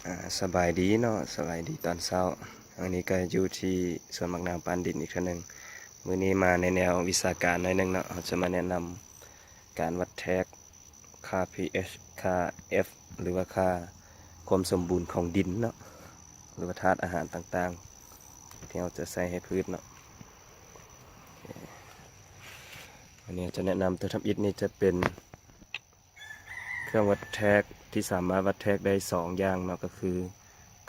ອາ ສະບາຍດີເນາະ ສະບາຍດີຕອນເຊົ້າ. ອັນນີ້ກໍຢູ່ທີ່ສວນໝາກນາວປານດິນອີກເທື່ອໜຶ່ງ. ມື້ນີ້ມາໃນແນວວິຊາການໜ້ອຍໜຶ່ງເນາະ, ເຮົາຈະມາແນະນຳການວັດແທກຄ່າ pH ຄ່າ F ຫຼືວ່າຄ່າຄວາມສົມບູນຂອງດິນເນາະ ຫຼືວ່າທາດອາຫານຕ່າງໆ ທີ່ເຮົາຈະໃສ່ໃຫ້ພືດເນາະ. ອັນນີ້ຈະແນະນຳ ຕົວທຳອິດນີ້ຈະເປັນ ເຄື່ອງວັດແທກທີ່ສາມາດວັດແທກໄດ້ສອງຢ່າງເນາະ ກໍຄື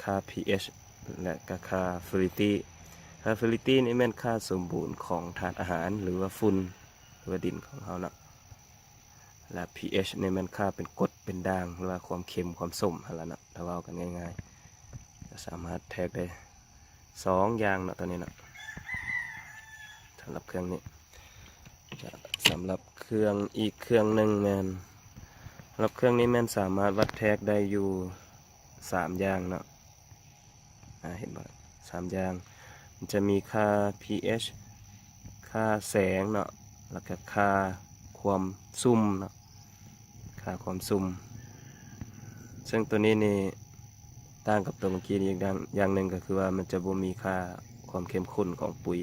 ຄ່າ pH ແລະກໍຄ່າ fertility. ຄ່າ fertility ນີ້ແມ່ນຄ່າສົມບູນຂອງທາດອາຫານ ຫຼືວ່າຝຸ່ນ ຫຼືວ່າດິນຂອງເຮົາເນາະ, ແລະ pH ນີ້ແມ່ນຄ່າເປັນກົດເປັນດ່າງ ຫຼືວ່າຄວາມເຄັມຄວາມສົ້ມຫັ້ນລະເນາະ ຖ້າເວົ້າກັນງ່າຍໆ ກໍສາມາດແທກໄດ້ ສອງຢ່າງເນາະ ຕົວນີ້ເນາະ ສຳລັບເຄື່ອງນີ້. ສຳລັບເຄື່ອງອີກເຄື່ອງໜຶ່ງແມ່ນ ສຳລັບເຄື່ອງນີ້ແມ່ນສາມາດວັດແທກໄດ້ຢູ່ສາມຢ່າງເນາະ ອາ ເຫັນບໍ່ ສາມຢ່າງ ມັນຈະມີຄ່າ pH ຄ່າແສງເນາະ ແລ້ວກໍຄ່າຄວາມຊຸ່ມເນາະ ຄ່າຄວາມຊຸ່ມ ເຊິ່ງຕົວນີ້ນີ້ຕ່າງກັບຕົວເມື່ອກີ້ນີ້ອີກຢ່າງ ຢ່າງໜຶ່ງກໍຄືວ່າມັນຈະບໍ່ມີຄ່າຄວາມເຂັ້ມຂຸ້ນຂອງປຸ໋ຍ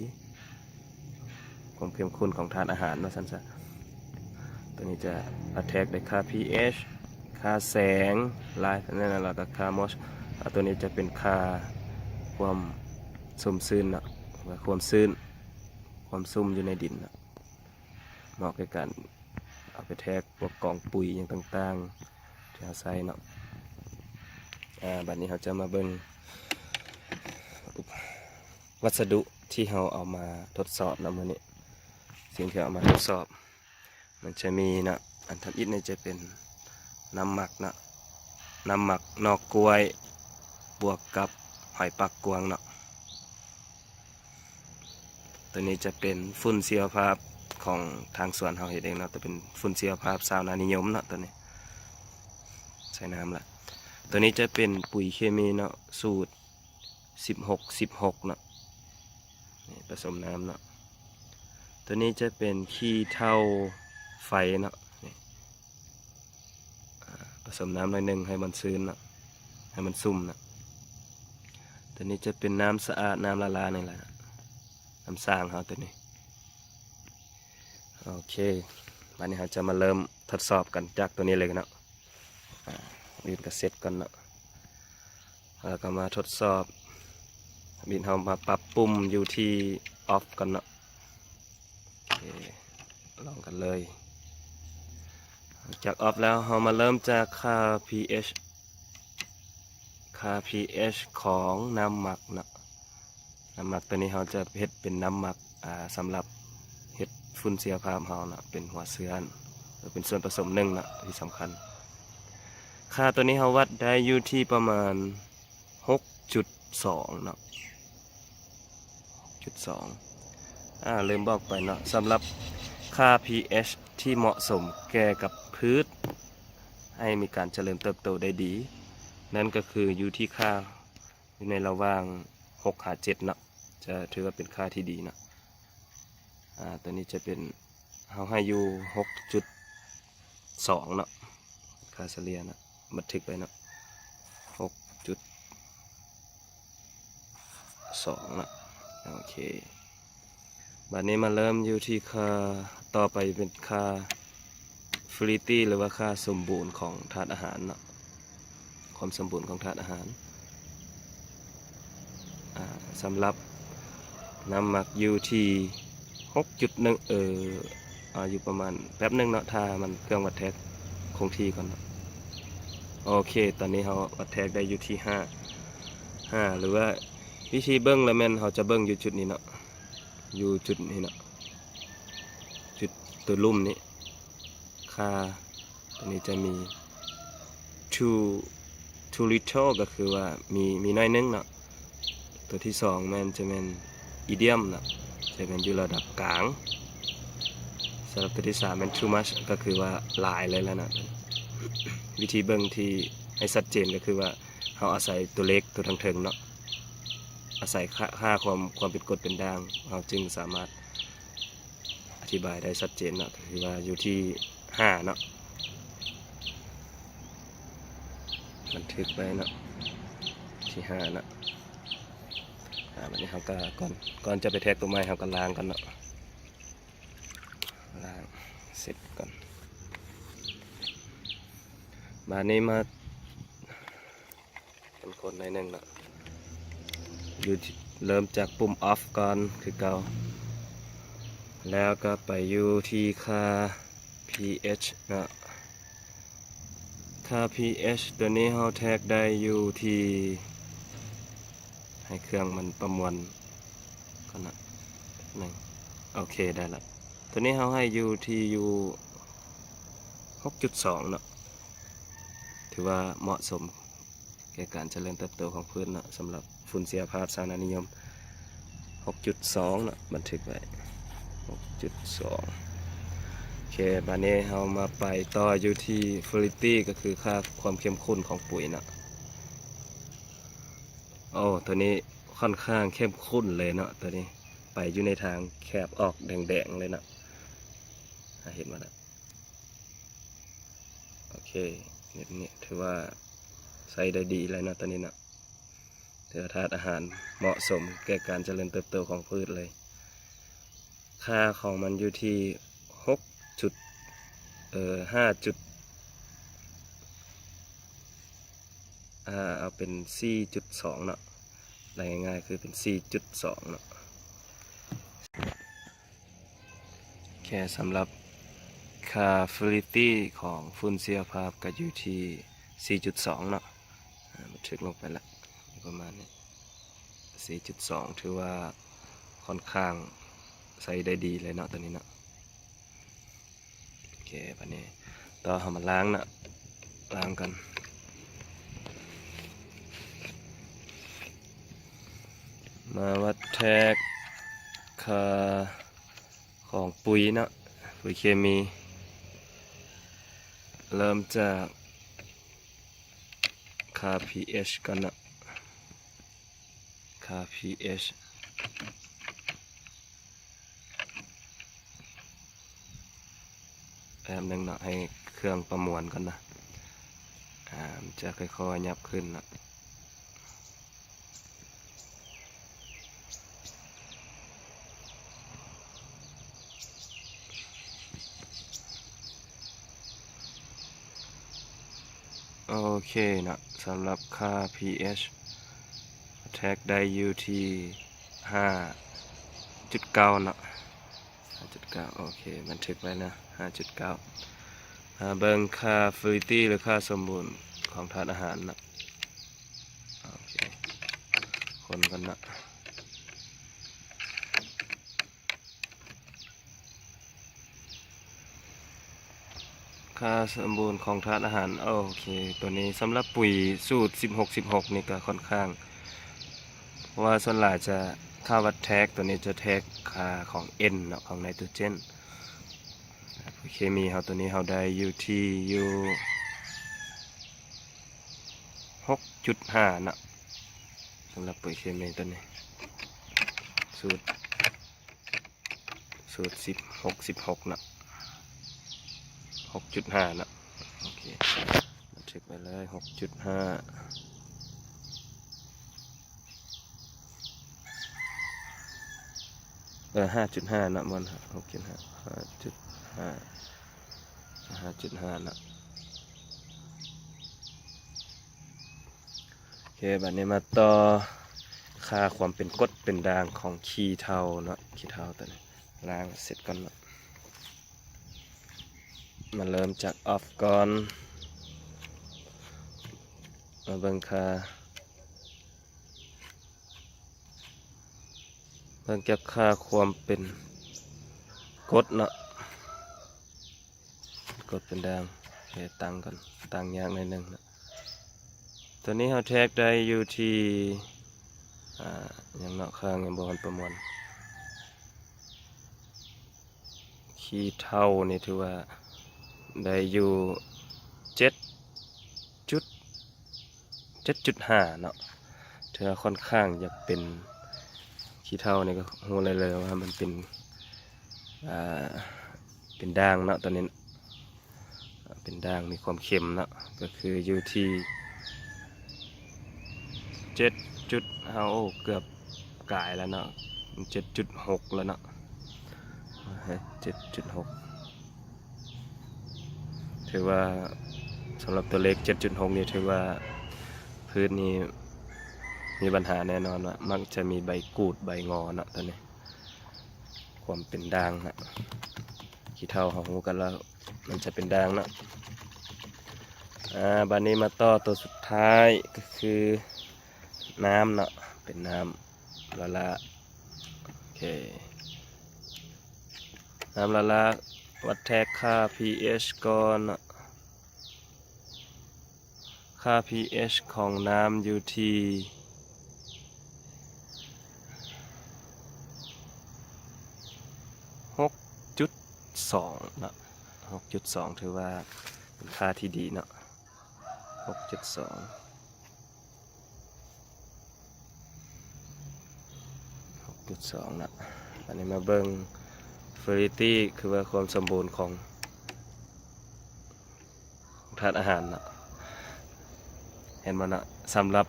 ຄວາມເຂັ້ມຂຸ້ນຂອງທາດອາຫານວ່າຊັ້ນຊະ. ຕົວນີ້ຈະ attack ໄດ້ຄ່າ pH ຄ່າແສງ light ນັ້ນ ແລ້ວກໍຄ່າ moisture ແລ້ວຕົວນີ້ຈະເປັນຄ່າຄວາມຊຸ່ມຊື່ນເນາະ ຄວາມຊື້ນ ຄວາມຊຸ່ມຢູ່ໃນດິນເນາະ. ເໝາະແກ່ການເອົາໄປແທກພວກກອງປຸ໋ຍຫຍັງຕ່າງໆ ທີ່ເຮົາໃຊ້ເນາະ. ອາ ບັດນີ້ເຮົາຈະມາເບິ່ງວັດສະດຸທີ່ເຮົາເອົາມາທົດສອບເນາະມື້ນີ້. ສິ່ງທີ່ເອົາມາທົດສອບ ມັນຈະມີເນາະ ອັນທຳອິດນີ້ຈະເປັນນ້ຳໝັກເນາະ ນ້ຳໝັກໜໍ່ກ້ວຍ ບວກກັບຫອຍປາກກວາງເນາະ. ຕົວນີ້ຈະເປັນຝຸ່ນຊີວະພາບຂອງທາງສວນເຮົາເຮັດເອງເນາະ ແຕ່ເປັນຝຸ່ນຊີວະພາບຊາວນານິຍົມເນາະ ຕົວນີ້ໃສ່ນ້ຳລະ. ຕົວນີ້ຈະເປັນປຸ໋ຍເຄມີເນາະ ສູດສິບຫົກສິບຫົກເນາະ ນີ້ປະສົມນ້ຳເນາະ. ຕົວນີ້ຈະເປັນຂີ້ເຖົ້າໄຟເນາະ ນີ້ ອາ ປະສົມນ້ຳໜ້ອຍໜຶ່ງໃຫ້ມັນຊື້ນເນາະ ໃຫ້ມັນຊຸ່ມເນາະ. ຕົວນີ້ຈະເປັນນ້ຳສະອາດ ນ້ຳລາໆ ນີ້ແຫຼະ ນ້ຳສ້າງເຮົາຕົວນີ້. ໂອເຄ ບັດນີ້ເຮົາຈະມາເລີ່ມທົດສອບກັນຈາກຕົວນີ້ເລີຍເນາະ. ອາ ອື່ນກໍເຊັດກ່ອນເນາະ ແລ້ວກໍມາທົດສອບ ບິດເຮົາມາປັບປຸ່ມຢູ່ທີ່ off ກ່ອນເນາະ. ໂອເຄ ລອງກັນເລີຍ. ຈາກ off ແລ້ວ ເຮົາມາເລີ່ມຈາກຄ່າ pH ຄ່າ pH ຂອງນ້ຳໝັກເນາະ. ນ້ຳໝັກຕົວນີ້ເຮົາຈະເຮັດເປັນນ້ຳໝັກ ອາ ສຳລັບເຮັດຝຸ່ນຊີວະພາບເຮົາເນາະ ເປັນຫົວເຊື້ອນ ຫຼືເປັນສ່ວນປະສົມໜຶ່ງເນາະ ທີ່ສຳຄັນ. ຄ່າຕົວນີ້ເຮົາວັດໄດ້ຢູ່ທີ່ປະມານ ຫົກຈຸດສອງເນາະ ຫົກຈຸດສອງ. ອາ ລືມບອກໄປເນາະ ສຳລັບຄ່າ pH ທີ່ເໝາະສົມແກ່ກັບພືດໃຫ້ມີການຈະເລີນເຕີບໂຕໄດ້ດີ ນັ້ນກໍຄືຢູ່ທີ່ຄ່າ ຢູ່ໃນລະຫວ່າງຫົກຫາເຈັດເນາະ ຈະຖືວ່າເປັນຄ່າທີ່ດີເນາະ. ອາ ຕົວນີ້ຈະເປັນ ເຮົາໃຫ້ຢູ່ຫົກຈຸດສອງເນາະ ຄ່າສະເລ່ຍເນາະ ບັນທຶກໄວ້ເນາະ ຫົກຈຸດສອງເນາະ. ໂອເຄ ບັດນີ້ມາເລີ່ມຢູ່ທີ່ຄ່າ ຕໍ່ໄປເປັນຄ່າ fertility ຫຼືວ່າຄ່າສົມບູນຂອງທາດອາຫານເນາະ ຄວາມສົມບູນຂອງທາດອາຫານ. ອາ ສຳລັບນ້ຳໝັກຢູ່ທີ່ຫົກຈຸດໜຶ່ງ ເອີ ອາ ຢູ່ປະມານແປັບໜຶ່ງເນາະ ຖ້າມັນເຄື່ອງວັດແທກຄົງທີ່ກ່ອນເນາະ. ໂອເຄ ຕອນນີ້ເຮົາວັດແທກໄດ້ຢູ່ທີ່ຫ້າ ຫ້າ ຫຼືວ່າວິທີເບິ່ງລະແມ່ນເຮົາຈະເບິ່ງຢູ່ຈຸດນີ້ເນາະ ຢູ່ຈຸດນີ້ເນາະ ຈຸດຕົວລຸ່ມນີ້ ຄ່າຕົວນີ້ຈະມີ too too little ກໍຄືວ່າມີ ມີໜ້ອຍໜຶ່ງເນາະ. ຕົວທີສອງແມ່ນ ຈະແມ່ນ medium ເນາະ ຈະແມ່ນຢູ່ລະດັບກາງ. ສຳລັບຕົວທີສາມແມ່ນ too much ກໍຄືວ່າຫຼາຍເລີຍລະເນາະ. ວິທີເບິ່ງທີ່ໃຫ້ຊັດເຈນກໍຄືວ່າ ເຮົາອາໄສຕົວເລກຕົວທາງເທິງເນາະ ອາໄສຄ່າ ຄ່າຄວາມ ຄວາມເປັນກົດເປັນດ່າງ ເຮົາຈຶ່ງສາມາດອະທິບາຍໄດ້ຊັດເຈນເນາະ ກໍຄືວ່າຢູ່ທີ່ຫ້າເນາະ ບັນທຶກໄວ້ເນາະ. ທີ່ຫ້າເນາະ. ອ່າ ບັດນີ້ເຮົາກໍ ກ່ອນ ກ່ອນຈະໄປແທກຕົວໃໝ່ ເຮົາກໍລ້າງກ່ອນເນາະ ລ້າງເຊັດກ່ອນ. ບາດນີ້ມາ ຄົນໆໜ້ອຍໜຶ່ງເນາະ ຢູ່ທີ່ ເລີ່ມຈາກປຸ່ມ off ກ່ອນຄືເກົ່າ ແລ້ວກໍໄປຢູ່ທີ່ຄ່າ pH ເນາະ. ຄ່າ pH ຕົວນີ້ເຮົາແທກໄດ້ຢູ່ທີ່ ໃຫ້ເຄື່ອງມັນປະມວນກ່ອນເນາະ ໜຶ່ງ ໂອເຄ ໄດ້ລະ. ຕົວນີ້ເຮົາໃຫ້ຢູ່ທີ່ຢູ່ ຫົກຈຸດສອງເນາະ ຖືວ່າເໝາະສົມແກ່ການຈະເລີນເຕີບໂຕຂອງພືດເນາະ. ສຳລັບຝຸ່ນເສຍພາບສານະນິຍົມ ຫົກຈຸດສອງເນາະ ບັນທຶກໄວ້ ຫົກຈຸດສອງ. ໂອເຄ ບາດນີ້ເຮົາມາໄປຕໍ່ຢູ່ທີ່ fluidity ກໍຄືຄ່າຄວາມເຂັ້ມຂຸ້ນຂອງປຸ໋ຍເນາະ. ໂອ້ ຕົວນີ້ຂ້ອນຂ້າງເຂັ້ມຂຸ້ນເລີຍເນາະ ຕົວນີ້ໄປຢູ່ໃນທາງແຄບອອກແດງໆເລີຍເນາະ ເຫັນບໍ່ລະ? ໂອເຄ ນີ້ຖືວ່າໃຊ້ໄດ້ດີແລ້ວເນາະ ຕົວນີ້ເນາະ ຖືວ່າທາດອາຫານເໝາະສົມແກ່ການຈະເລີນເຕີບໂຕຂອງພືດເລີຍ. ຄ່າຂອງມັນຢູ່ທີ່ ຫົກຈຸດ ເອີ ຫ້າຈຸດ ອ່າ ເອົາເປັນ ສີ່ຈຸດສອງເນາະ ໄດ້ງ່າຍໆຄືເປັນ ສີ່ຈຸດສອງເນາະ. ໂອເຄ ສຳລັບຄ່າ fluidity ຂອງຝຸ່ນເສຍພາບກໍຢູ່ທີ່ ສີ່ຈຸດສອງເນາະ ອ່າ ບັນທຶກລົງໄປລະ ປະມານນີ້ ສີ່ຈຸດສອງ ຖືວ່າຂ້ອນຂ້າງໃຊ້ໄດ້ດີເລີຍເນາະ ຕົວນີ້ເນາະ. ໂອເຄ ບາດນີ້ຕໍ່ເຮົາມາລ້າງເນາະ ລ້າງກ່ອນ ມາວັດແທກຄ່າຂອງປຸ໋ຍເນາະ ປຸ໋ຍເຄມີ ເລີ່ມຈາກຄ່າ pH ກ່ອນເນາະ ຄ່າ pH ແປັບໜຶ່ງເນາະ ໃຫ້ເຄື່ອງປະມວນກ່ອນນະ ອ່າ ມັນຈະຄ່ອຍໆຫຍັບຂຶ້ນເນາະ. ໂອເຄເນາະ ສຳລັບຄ່າ pH ແທກໄດ້ຢູ່ທີ່ ຫ້າຈຸດເກົ້າເນາະ ຫ້າຈຸດເກົ້າ ໂອເຄ ບັນທຶກໄວ້ເນາະ ຫ້າຈຸດເກົ້າ. ມາເບິ່ງຄ່າ fluidity ຫຼື ຄ່າສົມບູນຂອງທາດອາຫານເນາະ ໂອເຄ ຄົນກ່ອນເນາະ. ຄ່າສົມບູນຂອງທາດອາຫານ ໂອເຄ ຕົວນີ້ສຳລັບປຸ໋ຍສູດສິບຫົກສິບຫົກນີ້ກໍຂ້ອນຂ້າງ ເພາະວ່າສ່ວນຫຼາຍຈະ ຄ່າວັດແທກຕົວນີ້ຈະແທກຄ່າຂອງ N ເນາະ ຂອງໄນໂຕຣເຈນ. ເຄມີເຮົາຕົວນີ້ເຮົາໄດ້ຢູ່ທີ່ຢູ່ ຫົກຈຸດຫ້າເນາະ ສຳລັບປຸ໋ຍເຄມີຕົວນີ້ ສູດ ສູດສິບຫົກສິບຫົກເນາະ ຫົກຈຸດຫ້າເນາະ ໂອເຄ ບັນທຶກໄວ້ເລີຍ ຫົກຈຸດຫ້າ ເອີ ຫ້າຈຸດຫ້າເນາະ ບໍ່ ຫົກຈຸດຫ້າ ຫ້າຈຸດຫ້າ ຫ້າຈຸດຫ້າເນາະ. ໂອເຄ ບັດນີ້ມາຕໍ່ຄ່າຄວາມເປັນກົດເປັນດ່າງຂອງຂີ້ເທົາເນາະ ຂີ້ເທົາຕົວນີ້ ລ້າງເສັດກ່ອນເນາະ ມາເລີ່ມຈາກ off ກ່ອນ ມາເບິ່ງຄ່າ ເບິ່ງຈາກຄ່າຄວາມເປັນກົດເນາະ ກົດເປັນດ່າງ ເຮັດຕັ້ງກ່ອນ ຕັ້ງຍາກໜ້ອຍໜຶ່ງເນາະ. ຕົວນີ້ເຮົາແທກໄດ້ຢູ່ທີ່ ອ່າ ຫຍັງເນາະ ຂ້າງຍັງບໍ່ທັນປະມວນ ຂີ້ເທົານີ້ຖືວ່າໄດ້ຢູ່ເຈັດຈຸດ ເຈັດຈຸດຫ້າເນາະ ຖືວ່າຂ້ອນຂ້າງຢາກເປັນ ຂີ້ເທົານີ້ກໍຮູ້ໄດ້ເລີຍວ່າມັນເປັນ ອ່າ ເປັນດ່າງເນາະ ຕົວນີ້ເປັນດ່າງມີຄວາມເຄັມເນາະ ກໍຄືຢູ່ທີ່ ເຈັດຈຸດ ເຮົາ ໂອ້ ເກືອບກາຍແລ້ວເນາະ ເຈັດຈຸດຫົກແລ້ວເນາະ ເຈັດຈຸດຫົກ ຖືວ່າ ສຳລັບຕົວເລກເຈັດຈຸດຫົກນີ້ ຖືວ່າພືດນີ້ມີບັນຫາແນ່ນອນວ່າ ມັກຈະມີໃບກູດໃບງໍເນາະ ຕົວນີ້ ຄວາມເປັນດ່າງນະ ຂີ້ເຖົ້າເຮົາຮູ້ກັນແລ້ວ ມັນຈະເປັນດ່າງເນາະ. ອາ ບາດນີ້ມາຕໍ່ຕົວສຸດທ້າຍ ກໍຄືນ້ຳເນາະ ເປັນນ້ຳລະລາ ໂອເຄ ນ້ຳລະລາ ວັດແທກຄ່າ pH ກ່ອນເນາະ. ຄ່າ pH ຂອງນ້ຳຢູ່ທີ່ຫົກຈຸດສອງເນາະ ຫົກຈຸດສອງ ຖືວ່າເປັນຄ່າທີ່ດີເນາະ ຫົກຈຸດສອງ ຫົກຈຸດສອງເນາະ. ບາດນີ້ມາເບິ່ງ fertility ຄືວ່າຄວາມສົມບູນຂອງ ທາດອາຫານເນາະ ເຫັນບໍ່ເນາະ ສຳລັບ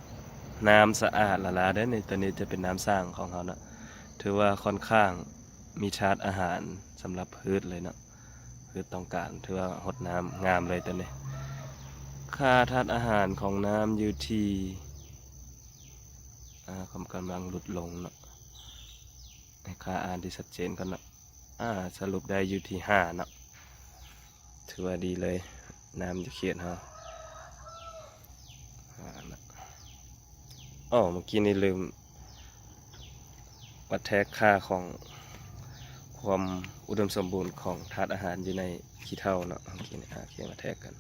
ນ້ຳສະອາດລະລາເດີນີ້ ຕົວນີ້ຈະເປັນນ້ຳສ້າງຂອງເຮົາເນາະ ຖືວ່າຂ້ອນຂ້າງມີທາດອາຫານສຳລັບພືດເລີຍເນາະ ຄືຕ້ອງການ ຖືວ່າຫົດນ້ຳງາມເລີຍຕົວນີ້. ຄ່າທາດອາຫານຂອງນ້ຳຢູ່ທີ່ ອາ ຄວາມກຳລັງຫຼຸດລົງເນາະ ໃຫ້ຂ້າອ່ານທີ່ຊັດເຈນກ່ອນເນາະ. ອາ ສະຫຼຸບໄດ້ຢູ່ທີ່ຫ້າເນາະ ຖືວ່າດີເລີຍ ນ້ຳຢູ່ເຂດເຮົາ ຫ້າເນາະ. ອໍ ເມື່ອກີ້ນີ້ລືມວັດແທກຄ່າຂອງຄວາມອຸດົມສົມບູນຂອງທາດອາຫານຢູ່ໃນຂີ້ເຖົ້າເນາະ ເມື່ອກີ້ນີ້ ອາ ໂອເຄ ມາແທກກັນ.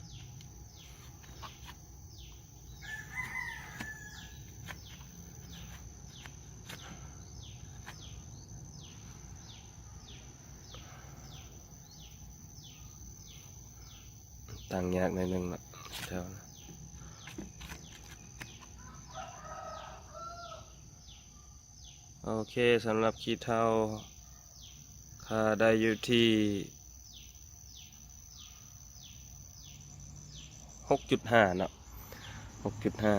ຕັ້ງຍາກໜ້ອຍໜຶ່ງເນາະ ແຖວ ໂອເຄ ສຳລັບຂີ້ເຖົ້າ ຄ່າໄດ້ຢູ່ທີ່ຫົກຈຸດຫ້າເນາະ ຫົກຈຸດຫ້າ.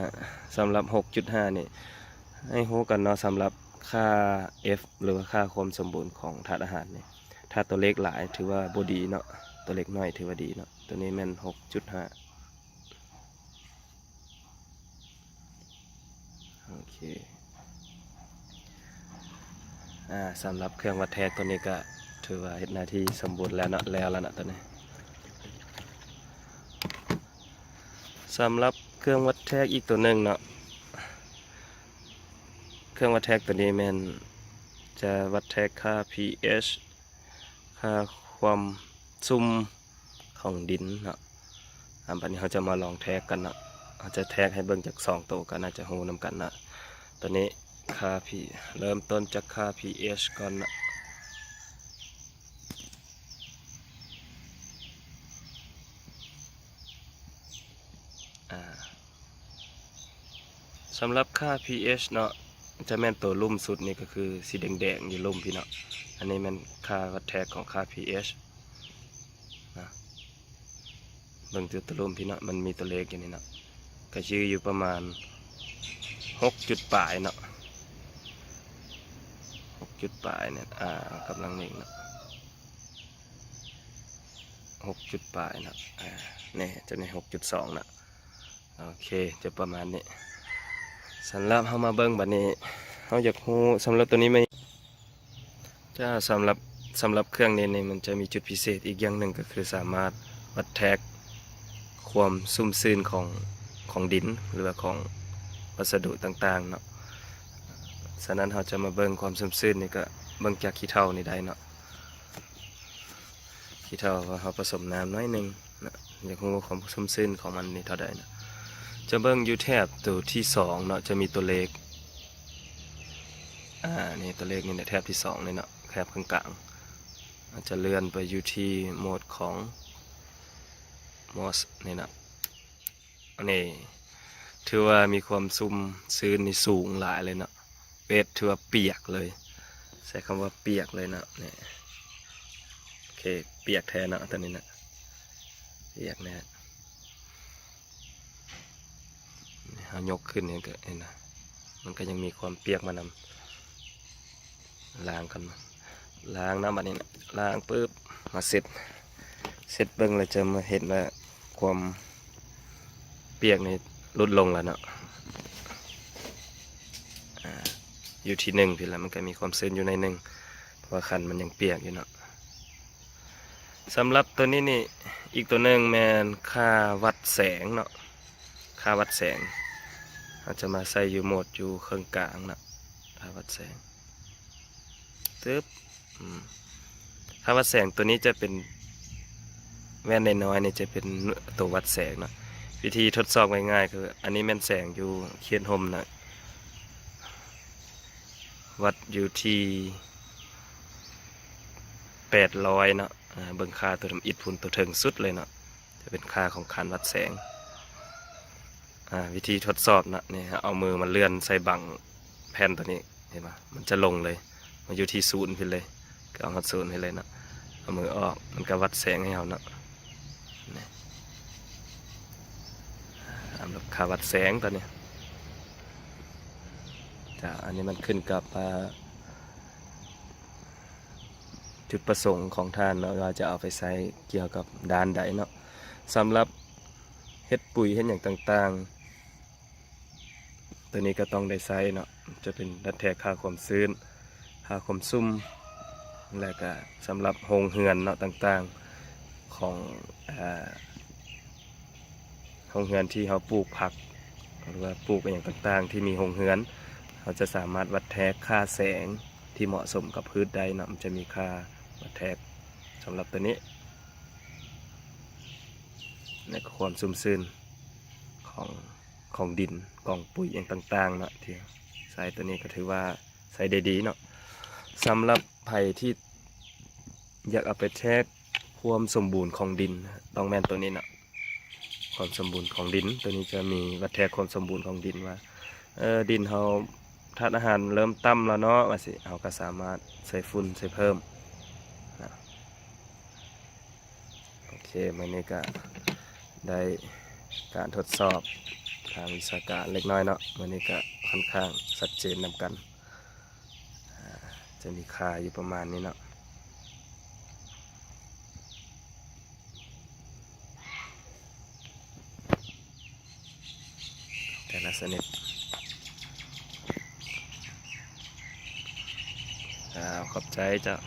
ສຳລັບຫົກຈຸດຫ້ານີ້ ໃຫ້ຮູ້ກັນເນາະ ສຳລັບຄ່າ F ຫຼືວ່າຄ່າຄວາມສົມບູນຂອງທາດອາຫານນີ້ ຖ້າຕົວເລກຫຼາຍຖືວ່າບໍ່ດີເນາະ ຕົວເລກໜ້ອຍຖືວ່າດີເນາະ. ຕົວນີ້ແມ່ນຫົກຈຸດຫ້າ ໂອເຄ ອາ ສຳລັບເຄື່ອງວັດແທກຕົວນີ້ກະຖືວ່າເຮັດໜ້າທີ່ສົມບູນແລ້ວເນາະ ແລ້ວລະເນາະຕົວນີ້. ສຳລັບເຄື່ອງວັດແທກອີກຕົວໜຶ່ງເນາະ ເຄື່ອງວັດແທກຕົວນີ້ແມ່ນຈະວັດແທກຄ່າ pH ຄ່າຄວາມຊຸ່ມຂອງດິນເນາະ. ອາ ບັດນີ້ເຮົາຈະມາລອງແທກກັນເນາະ ເຮົາຈະແທກໃຫ້ເບິ່ງຈັກສອງໂຕ ກໍໜ້າຈະຮູ້ນຳກັນເນາະ. ຕົວນີ້ຄ່າ P ເລີ່ມຕົ້ນຈາກຄ່າ pH ກ່ອນເນາະ. ອາ ສຳລັບຄ່າ pH ເນາະ ຈະແມ່ນໂຕລຸ່ມສຸດນີ້ ກໍຄືສີແດງໆຢູ່ລຸ່ມພີ້ເນາະ. ອັນນີ້ແມ່ນຄ່າວັດແທກຂອງຄ່າ pH ນະ. ເບິ່ງຈຸດຕະລຸ່ມພີ້ເນາະ ມັນມີຕົວເລກຢູ່ນີ້ເນາະ ກະຈື່ຢູ່ປະມານຫົກຈຸດປາຍເນາະ ຫົກຈຸດປາຍນີ້ ອາ ກຳລັງເນັ່ງເນາະ ຫົກຈຸດປາຍເນາະ ອາ ນີ້ ຈະມີຫົກຈຸດສອງເນາະ. ໂອເຄ ຈະປະມານນີ້. ສຳລັບເຮົາມາເບິ່ງບັດນີ້ ເຮົາຢາກຮູ້ສຳລັບຕົວນີ້ແມ່ນ ຈ້າ ສຳລັບ ສຳລັບເຄື່ອງນີ້ນີ້ ມັນຈະມີຈຸດພິເສດອີກຢ່າງໜຶ່ງ ກໍຄືສາມາດວັດແທກຄວາມຊຸ່ມຊື່ນຂອງ ຂອງດິນ ຫຼືວ່າຂອງວັດສະດຸຕ່າງໆເນາະ. ສະນັ້ນເຮົາຈະມາເບິ່ງຄວາມຊຸ່ມຊື່ນນີ້ ກໍເບິ່ງຈາກຂີ້ເຖົ້ານີ້ໄດ້ເນາະ. ຂີ້ເຖົ້າເຮົາປະສົມນ້ຳໜ້ອຍໜຶ່ງເນາະ ຢາກຮູ້ວ່າຄວາມຊຸ່ມຊື່ນຂອງມັນນີ້ເທົ່າໃດເນາະ. ຈະເບິ່ງຢູ່ແຖບໂຕທີສອງເນາະ ຈະມີຕົວເລກ ອາ ນີ້ຕົວເລກນີ້ແຫຼະ ແຖບທີສອງນີ້ເນາະ ແຖບກາງໆ ອາດຈະເລື່ອນໄປຢູ່ທີ່ໂໝດຂອງ Moss ນີ້ເນາະ. ອັນນີ້ຖືວ່າມີຄວາມຊຸ່ມຊື່ນນີ້ສູງຫຼາຍເລີຍເນາະ ເປັດຖືວ່າປຽກເລີຍ ໃຊ້ຄຳວ່າປຽກເລີຍເນາະ. ນີ້ ໂອເຄ ປຽກແທ້ເນາະ ຕົວນີ້ນະ ປຽກແນ່. ເຮົາຍົກຂຶ້ນນີ້ກໍເຫັນນະ ມັນກໍຍັງມີຄວາມປຽກມານຳ. ລ້າງກ່ອນ ລ້າງນຳ ບັດນີ້ນະ ລ້າງປຶບ ມາເຊັດ ເຊັດເບິ່ງແລ້ວຈະມາເຫັນວ່າຄວາມປຽກນີ້ຫຼຸດລົງແລ້ວເນາະ. ອາ ຢູ່ທີ່ໜຶ່ງພີ້ແຫຼະ ມັນກໍມີຄວາມຊື້ນຢູ່ໜ້ອຍໜຶ່ງ ເພາະວ່າຄັນມັນຍັງປຽກຢູ່ເນາະ. ສຳລັບໂຕນີ້ນີ້ ອີກໂຕໜຶ່ງແມ່ນຄ່າວັດແສງເນາະ ຄ່າວັດແສງ ເຮົາຈະມາໃສ່ຢູ່ໂໝດຢູ່ເຄິ່ງກາງເນາະ ຄ່າວັດແສງ ຕຶບ ອືມ ຄ່າວັດແສງໂຕນີ້ຈະເປັນ ແວ່ນນ້ອຍໆນີ້ຈະເປັນໂຕວັດແສງເນາະ. ວິທີທົດສອບງ່າຍໆຄື ອັນນີ້ແມ່ນແສງຢູ່ເຂດຮົ່ມນະ ວັດຢູ່ທີ່ແປດຮ້ອຍເນາະ. ອາ ເບິ່ງຄ່າໂຕທຳອິດພຸ້ນ ໂຕເທິງສຸດເລີຍເນາະ ຈະເປັນຄ່າຂອງຄານວັດແສງ. ອາ ວິທີທົດສອບເນາະ ນີ້ ເອົາມືມາເລື່ອນໃສ່ບັງແຜ່ນໂຕນີ້ ເຫັນບໍ່ ມັນຈະລົງເລີຍ ມາຢູ່ທີ່ສູນພີ້ເລີຍ ກໍເອົາຮອດສູນພີ້ເລີຍເນາະ. ເອົາມືອອກ ມັນກໍວັດແສງໃຫ້ເຮົາເນາະ ນີ້ ສຳລັບຄ່າວັດແສງຕອນນີ້ ຈະ ອັນນີ້ມັນຂຶ້ນກັບ ອາ ຈຸດປະສົງຂອງທ່ານເນາະ ວ່າຈະເອົາໄປໃຊ້ກ່ຽວກັບດ້ານໃດເນາະ. ສຳລັບເຮັດປຸຍເຮັດຫຍັງຕ່າງໆ ໂຕນີ້ກໍຕ້ອງໄດ້ໃຊ້ເນາະ ຈະເປັນວັດແທກຄ່າຄວາມຊື້ນ ຄ່າຄວາມຊຸ່ມ ແລະກະສຳລັບໂຮງເຮືອນເນາະ ຕ່າງໆ ຂອງ ອາ ໂຮງເຮືອນທີ່ເຮົາປູກຜັກ ຫຼືວ່າປູກອີ່ຫຍັງຕ່າງໆ ທີ່ມີໂຮງເຮືອນ ເຮົາຈະສາມາດວັດແທກຄ່າແສງທີ່ເໝາະສົມກັບພືດໄດ້ເນາະ. ມັນຈະມີຄ່າວັດແທກສຳລັບໂຕນີ້ ແລະກະຄວາມຊຸ່ມຊື່ນຂອງ ຂອງດິນ ກອງປຸຍອີ່ຫຍັງຕ່າງໆເນາະ ທີ່ໃຊ້ໂຕນີ້ກໍຖືວ່າໃຊ້ໄດ້ດີເນາະ. ສຳລັບໃຜທີ່ຢາກເອົາໄປແທກຄວາມສົມບູນຂອງດິນ ຕ້ອງແມ່ນໂຕນີ້ເນາະ ຄວາມສົມບູນຂອງດິນ. ໂຕນີ້ຈະມີວັດແທກຄວາມສົມບູນຂອງດິນວ່າ ເອີ ດິນເຮົາທາດອາຫານເລີ່ມຕ່ຳແລ້ວເນາະ ວ່າຊີ້ ເຮົາກໍສາມາດໃສ່ຝຸ່ນໃສ່ເພີ່ມນະ. ໂອເຄ ມື້ນີ້ກະໄດ້ການທົດສອບທາງວິຊາການເລັກນ້ອຍເນາະ ມື້ນີ້ກະຄ່ອນຂ້າງຊັດເຈນນຳກັນ ອາ ຈະມີຄ່າຢູ່ປະມານນີ້ເນາະ ແຕ່ລະຊະນິດ. ອາ ຂອບໃຈເຈົ້າ.